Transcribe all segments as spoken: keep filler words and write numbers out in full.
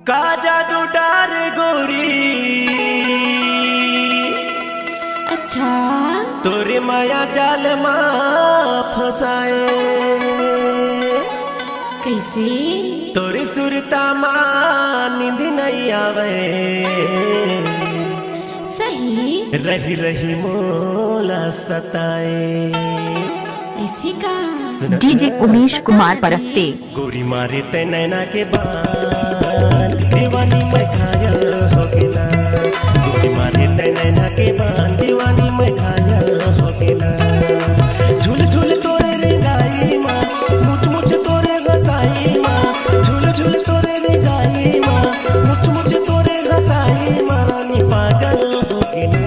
का जादू डार गोरी, अच्छा। तोरे माया जाल मा फंसाए। कइसे? तोरे सुरता मा नींद नइ आवे। सही। रहि रहि मोला सताए। अइसे का? सुन, DJ सुन, उमेश सुन, कुमार सुन, परस्ते। गोरी मारे तै नैना के बान, दीवानी मैं घायल हो गेना। गोरी मारे तै नैना के बान, दीवानी मैं घायल हो गेना। झुल झुल तोरे रेंगाई मा, मुच मुच तोरे घसाई मा। झुल झुल तोरे रेंगाई मा, मुच मुच तोरे घसाई मा। रानी पागल हो गेना।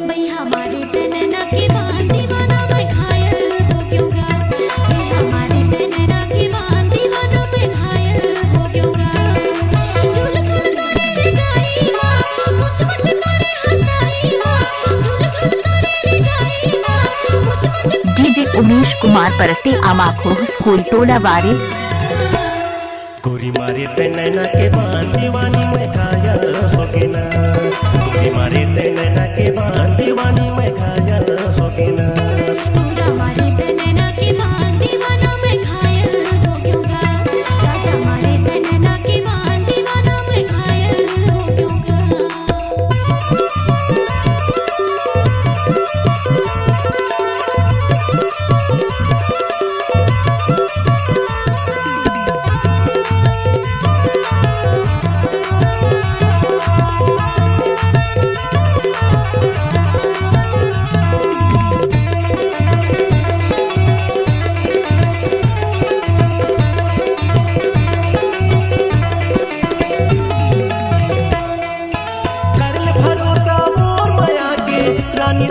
भैया हमारे तै नैना के बान, दीवाना मैं घायल हो गयूंगा। भैया हमारे तै नैना के बान, दीवाना मैं घायल हो गयूंगा। झुल झुल तोरे रेंगाई मा, मुच मुच तोरे हंसाई मा। झुल झुल तोरे रेंगाई मा, मुच मुच तोरे DJ उमेश कुमार परस्ते, आमाखोह स्कूल टोला बारी। गोरी मारे तै नैना के बान, दीवानी मैं घायल हो गेना। गोरी मारे तै नैना के बान, दीवानी मैं घायल हो गेना। पूरा मारे तै नैना के बान, दीवाना मैं घायल हो गयूंगा। राजा मारे तै नैना के बान, दीवाना मैं घायल हो गयूंगा।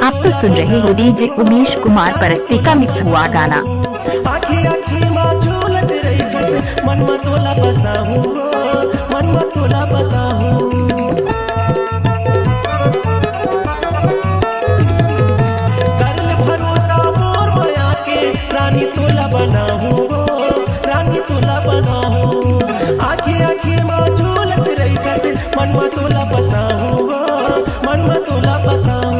आप तो सुन रहे हो DJ उमेश कुमार परस्ते का मिक्स हुआ गाना। आखी आखी मा झूलत रहिथस, मन मा तोला बसाहूं, मन मा तोला बसाहूं। कर ले भरोसा मोर मया के, रानी तोला बनाहूं, रानी तोला बनाहूं। आखी आखी मा झूलत रहिथस, मन मा तोला बसाहूं, मन मा तोला बसाहूं।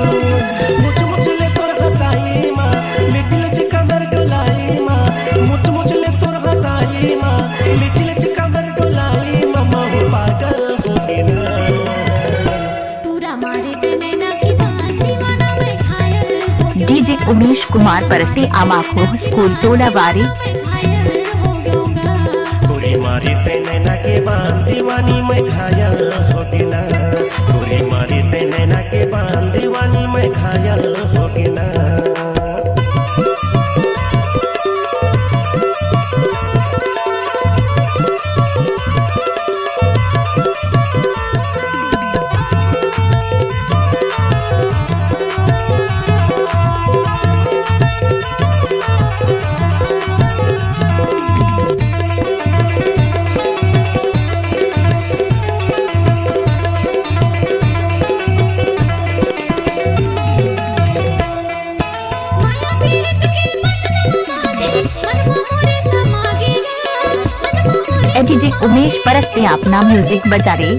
मुच मुच ले तोर हंसाई मा, लिच लिच कमर डोलाई मा। मुच मुच ले तोर हंसाई मा, लिच लिच कमर डोलाई मा। महू पागल हो गेना। टूरा मारे ते नैना की बान, दीवाना मैं घायल हो गयूंगा। DJ उमेश कुमार परस्ते, आमाखोह स्कूल टोला बारी। मैं घायल हो गयूंगा। गोरी मारे ते नैना के बान, दीवानी मैं घायल हो गेना। गोरी मारे ते नैना के बान, दीवानी मैं घायल हो गेना। ए DJ उमेश परस्ते, अपना म्यूजिक बजा रे।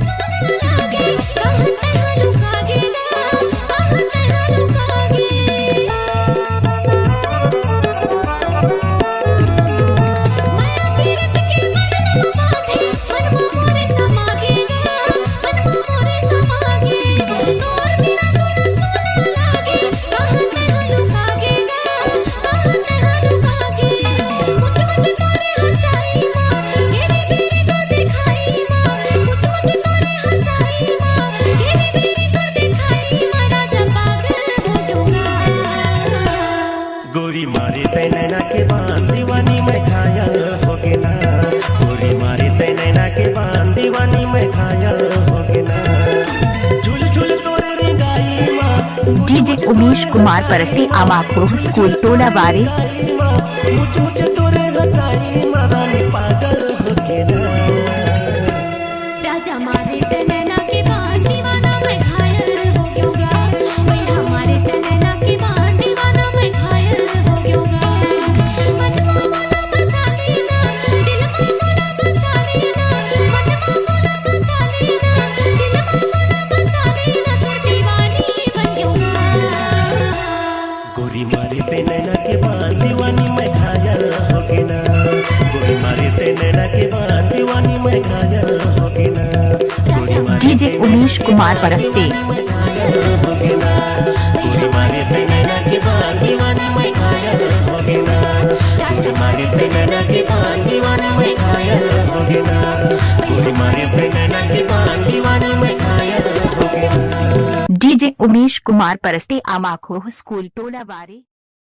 गोरी मारे तै नैना के बान, दीवानी मैं घायल हो गेना। गोरी मारे तै नैना के बान, दीवानी मैं घायल हो गेना। झुल झुल तोरे रेंगाई मा, DJ उमेश कुमार परस्ते, आमाखोह स्कूल टोला बारी। मुच मुच तोरे हंसाई मा, रानी पागल हो गेना। राजा मारे ते नैना के बान, दीवाना मैं घायल हो गयूंगा। भैया मारे ते नैना के बान, दीवाना मैं घायल हो गयूंगा। मन मा मोला बसा लेना, दिल मा मोला बसा लेना। मन मारे ते नैना के बान दीवानी मैं घायल हो गे ना। गोली मारे ते नैना के बान दीवानी मैं घायल हो गे ना। गोली मारे DJ उमेश कुमार परस्ते। गोली मारे ते नैना के बान दीवानी मैं घायल हो गे ना। गोली मारे ते नैना के बान दीवानी मैं घायल हो गे ना। गोली मारे ते नैना के बान दीवानी मैं घायल हो गे ना। DJ उमेश कुमार परस्ते, आमाखोह स्कूल टोला बारे।